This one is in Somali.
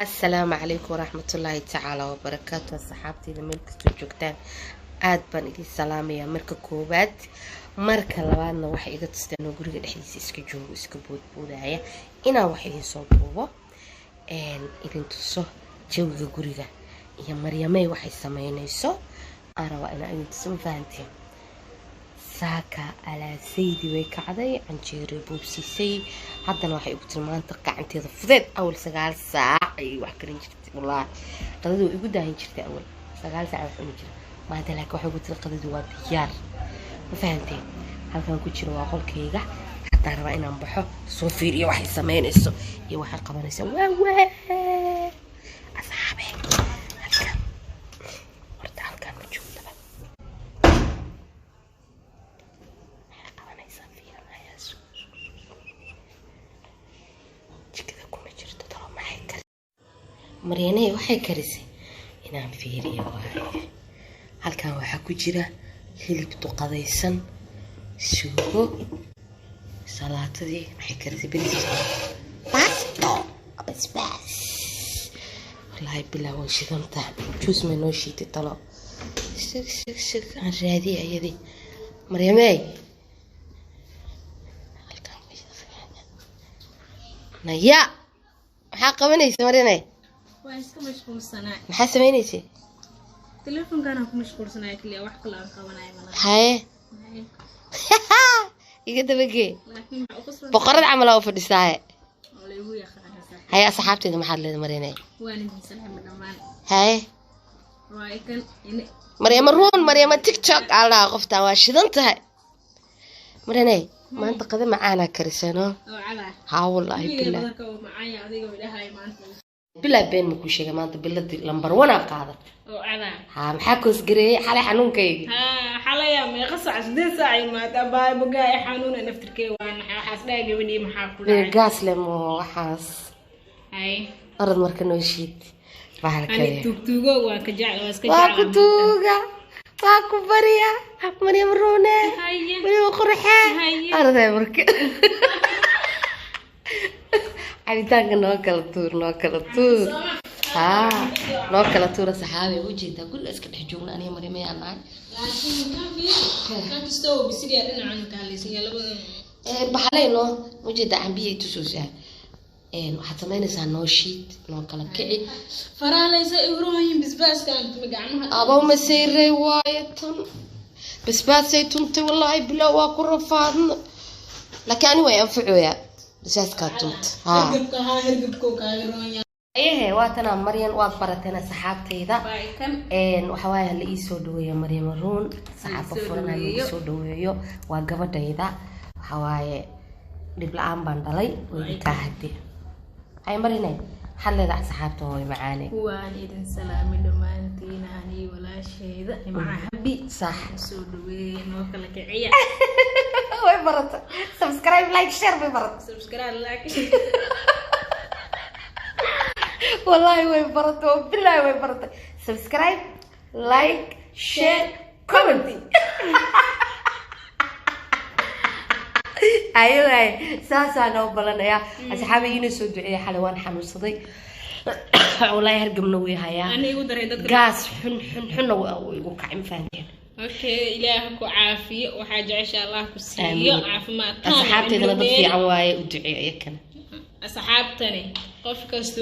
Asalaamu calaykum waraxmatullaahi tacaala wabarakaatu. Asxaabteyda meel kastoo joogtaan, aad baan idin salaamayaa marka koowaad. Marka labaadna, waxay iga tustaan oo guriga dhexdiisa iska joogo, iska boodboodaya, inaan wax idin soo duubo, idin tuso jawiga guriga iyo Maryamey waxay sameynayso. Aan rabaa inaan idin tuso, ma fahanteen? Saaka alaasaydi way kacday, canjeeray boobsiisay. Haddana waxay igu tiri maanta gacanteeda fudeed. Awal 9 saac ayay wax karin jirtay. Wallaahi, qadadu way igu daahin jirtay. Awal 9 saac wax cuni jira. Maanta laakiin waxay igu tiri qadadu waa diyaar, ma fahanteen? Halkan ku jiro waa qolkayga. Haddaan rabaa inaan baxo, soo fiiriyo waxay sameynayso iyo waxay qabanayso. Waa waa asxaabe, halkan horta, halkan ma joogtaba. Maxay qabanaysaa? Fiirinayaa. Jikada kuma jirto. Talo maxay kari Maryaney? Waxay karisay inaan fiiriyo waaye. Halkan waxaa ku jira hilib duqadaysan, suugo, salaatadii. Maxay karisay? Bariis, basto, basbaas. Wallaahi bilaa way shidantaa. Juus may noo shiitay? Talo, sig sig sig, aan raadiyay ayadii. Maryamey halkan naya, maxaa qabanaysa, Maryamey? Waa iska mashquulsanaa. Maxaa samaynaysa? Telefoonkaan ku mashquulsanaa kaliya, wax kale aan qabanaya malaha. Haye, iga dabagee. Laakiin maxaa u qoslan? Boqorad camal aa u fadhisaaye. Oo la igu yaqaana saaxiib. Haye, asxaabteeda maxaad leedahay, Maryamey? Waan idin salaamay dhammaan. Haye. Waa kan in Maryama ruun, Maryama TikTok aa dhahaa. Qoftaan waa shidan tahay. Maryamey, maanta qada macaanaa karisano. Oo cala. Haa, wallaahi Weligeed bilaa. Badarka oo macaan yahay adiga oo dhahay maanta. Bilaa been ma kuu sheegay, maanta biladii lambar one aa qaadat. Oo cala. Haa, maxaa koosgareeyey xalay xanuunkaygii? Haa, xalaya meeqa saac? 8 saac imaata baa bogaa i xanuuna naftirkee. Waa naxay, waxaas dhahay gabadhii maxaa ku dhacay? Gaas le mo waxaas. Hay. Orod marka noo shiid Ani bahalkaya. Tuugtuugo waa ka jecel, waa iska Waa ku jecel. tuuga, waa ku barya, Maryam ruune. Haye. Maryam qurxee. Haye. Orday marka cabitaanka noo kala tuur, noo kala tuur. Haa, noo kala tuura. Saxaabay, ujeedaa guriga iska dhex joogna, aniga Maryam ayaan nahay. Laakiin kan fiiri, kan kastoo uu bisil yahay dhinacan ka halaysan yahay labadan. Baxalay noo ujeedaa, cambiyay tusoosaa. Waxaad samaynaysaa, noo shiid, noo kala kici. Faraalaysa ibrooyin basbaaska antuma gacmaha. Abow, masayray waaye tan, basbaasay tuntay. Wallaahi bilaa waa ku rafaadna, laakiin ani way anfacoyaa basbaaskaa tunta. Haa. Hergabka, haa, hergabka uu kaaga roon yahay. Ayahe, waa tanaa Maryan, waad barateen asxaabtayda. Baa kan. Waxa waaye, la ii soo dhaweeyo Maryam Ruun, saxaaba soo furan ha lagu dhaweeyo. Soo dhaweeyo, waa gabadhayda. Waxa waaye, dhib la-aan baan dhalay, way kaa hadde. Hay Marinay, maxaad leedahay asxaabta? Hooy macaane. Waan idin salaamay dhammaantiin, anii walaashayda Nimca Habi. Sax. Soo dhaweeya, noo kala kiciya. Way baratay, subscribe, like, share bay baratay. Subscribe, like. Wallaahi way baratay oo bilaahi way baratay. Subscribe, like, share, comment. Ayo waay, saasaa noo balanayaa. Asxaabigiina soo duceeya. Xalay waan xanuunsaday wallaahi, hargabna way hayaa. Ani igu daray dadka. Gaas xun xun xunna waa uu igu kacay, ma fahanteen? Okay, Ilaah ku caafiyo, waxaa jecesha Allah ku siiyo. Aamiin. Caafimaad taam. Asxaabteydana dad fiican waaye, u duceeya iyakana. Asxaabtani qof kastoo